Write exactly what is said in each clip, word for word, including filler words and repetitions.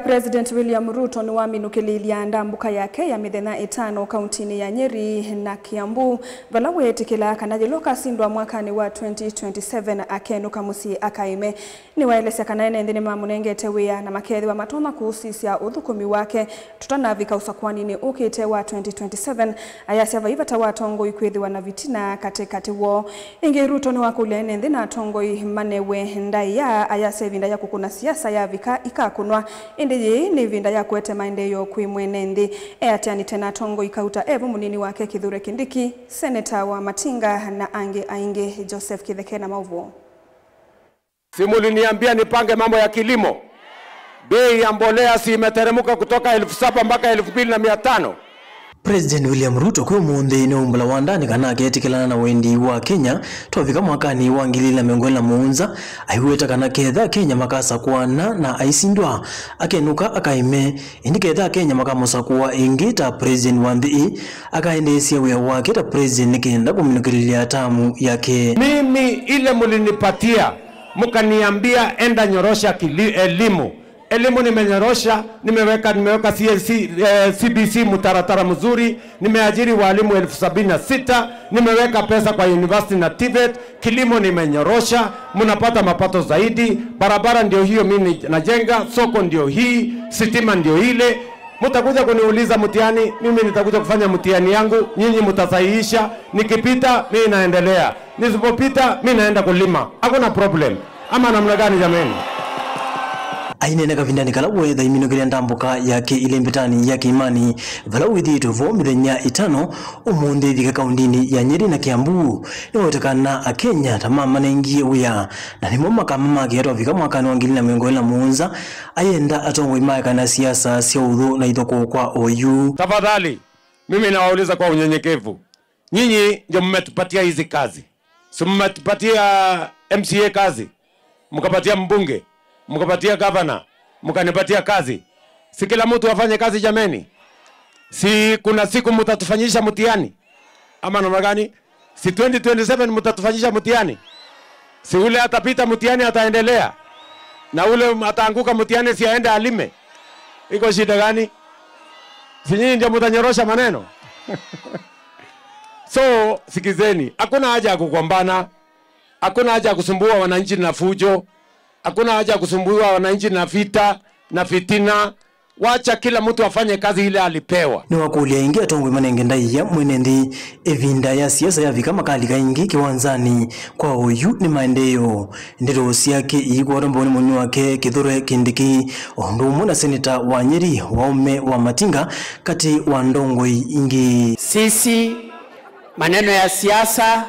President William Ruto nĩwaminũkĩlĩĩlya ndambũka yake ya mĩthenya ĩtano kauntinĩ ya Nyeri na Kiambu, vala weetĩkĩlaa kana yĩla ũkasindwa mwakanĩ wa twenty twenty-seven akenũka mũsyĩ akaĩme. Nĩwaelesya kana ene nthĩ nĩmamũnengete wĩa na makeethĩwa matonya kũũsisya ũthũkũmi wake tũtanavika ũsakũaninĩ ũkĩte wa twenty twenty-seven, ayasya vai vata wa atongoi kwĩthĩwa na vitina katĩkatĩ woo. Ĩngĩ, Ruto nĩwakũlya ene nthĩ na atongoi manewe ndaĩa, ayasya ĩvinda ya kũkũna siasa yavika ikakũnwa, ĩndĩ yĩĩ nĩ ĩvinda ya kũete maendeeo kwĩ mwene nthĩ. Eatĩanĩte na atongoi kauta evo mũnini wake Kithure Kindiki, seneta wa Matinga na angĩ aingĩ. Joseph Kĩtheke na maũvoo. Si muliniambia nipange mambo ya kilimo? Bei ya mbolea si imeteremka kutoka elfu saba mpaka elfu mbili na mia tano? President William Ruto kwĩ ũmũnthĩ nĩwaumbũla wandanĩ kana aketĩkĩlana na wendi wa Kenya twavika mwakanĩ wa ngili ilĩ na mĩongo ĩlĩ na mũonza, aiweta kana ketha Kenya makasakũana na aisindwa, akenũka akaĩme. Ĩndĩ ketha Kenya makamũsakũa ĩngĩ ta president wa nthĩ ĩ, akaendeesya wĩa wake ta president nĩ kenda kũminũkĩlĩlya tamu yake. Mimi ile mulinipatia, mkaniambia enda nyorosha kili-, elimu. Elimu nimenyorosha, nimeweka, nimeweka C N C, eh, C B C mtaratara mzuri, nimeajiri walimu elfu sabini na sita, nimeweka pesa kwa university na TVET, kilimo nimenyorosha, mnapata mapato zaidi, barabara ndio hiyo mimi najenga, soko ndio hii, sitima ndio ile. Mtakuja kuniuliza mtihani, mimi nitakuja kufanya mtihani yangu, nyinyi mtasahihisha, nikipita, mimi naendelea. Nisipopita, mi naenda kulima. Hakuna problem. Ama namna gani jameni? Aineena kavindanĩ kala weetha iminũkĩlya ndambũka yake ĩlĩ mbitanĩ ya Kĩimani, vala wĩthĩĩtwe vo mĩthenya ĩtano, ũmũnthĩ ĩvika kaundinĩ ya Nyeri na Kiambu. Nĩwaweta kana Akenya ta mamanengie wĩa, na nĩmo makamamakĩa twavika mwakanĩ wa ngili na mĩongo ĩlĩ na mũonza, ayenda atongoi maekana siasa sya ũthũ na ithokoo kwa oyu. Tafadhali, mimi nawauliza kwa unyenyekevu. Nyinyi ndio mmetupatia hizi kazi. Si mmetupatia M C A kazi, mkapatia mbunge, mkapatia gavana, mkanipatia kazi. Si kila mtu afanye kazi jameni? Si kuna siku mtatufanyisha mtihani? Ama namna gani? Si twenty twenty-seven mtatufanyisha mtihani? Si ule atapita mtihani ataendelea? Na ule ataanguka mtihani si aende alime? Iko shida gani? Si nyinyi ndio mtanyorosha maneno? So, sikizeni, hakuna haja ya kugombana, hakuna haja ya kusumbua wananchi na fujo, hakuna haja ya kusumbua wananchi na vita na fitina. Wacha kila mtu afanye kazi ile alipewa. Nĩwakũlya ĩngĩ atongoi manenge ndaĩa mwene nthĩ ĩvinda ya siasa yavika makalika ĩngĩ kĩwanzanĩ kwa oyu nĩ maendeeo. Ndeto syake iikwatwa mbau nĩ mũnini wake Kithure Kindiki, o ũndũ ũmwe na seneta wa Nyeri Waume wa Matinga, katĩ wa ndongoi ingĩ. Sisi, maneno ya siasa,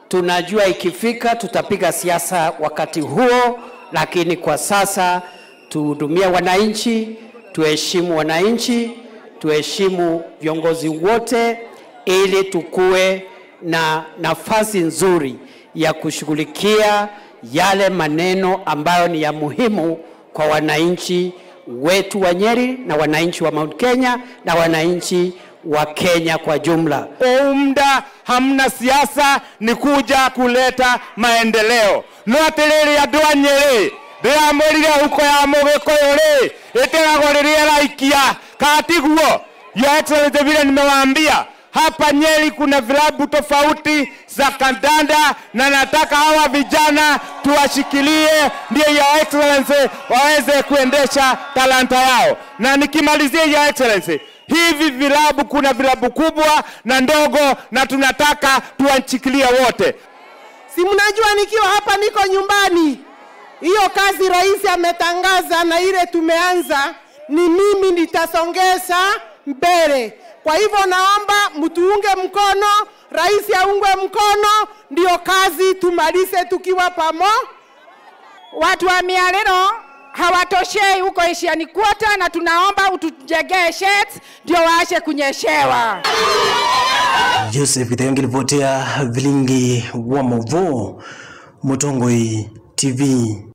tunajua ikifika tutapiga siasa wakati huo, lakini kwa sasa tuhudumie wananchi, tuheshimu wananchi, tuheshimu viongozi wote, ili tukue na nafasi nzuri ya kushughulikia yale maneno ambayo ni ya muhimu kwa wananchi wetu wa Nyeri na wananchi wa Mount Kenya na wananchi wa Kenya kwa jumla. Kwa muda hamna siasa, ni kuja kuleta maendeleo. No atĩrĩrĩ, andũ a Nyeri, ndĩramwĩrire huko ya Mũgĩkũyũ-rĩ, ĩtegagwo rĩrĩa ĩraikia. Katiguo, Your Excellency, vile nimewaambia, hapa Nyeri kuna vilabu tofauti za kandanda, na nataka hawa vijana tuwashikilie, ndio Your Excellency waweze kuendesha talanta yao. Na nikimalizia, Your Excellency, hivi vilabu, kuna vilabu kubwa na ndogo, na tunataka tuwashikilie wote. Si mnajua nikiwa hapa niko nyumbani? Hiyo kazi rais ametangaza na ile tumeanza, ni mimi nitasongesha mbele. Kwa hivyo naomba mtuunge mkono, rais aungwe mkono, ndio kazi tumalize tukiwa pamo. Watu wa Mialero hawatoshei huko Asian Quarter, na tunaomba utujengee sheds ndio waache kunyeshewa. Joseph Githenge, ripoti ya Vilingi wa Mauvoo, Mũtongoi T V.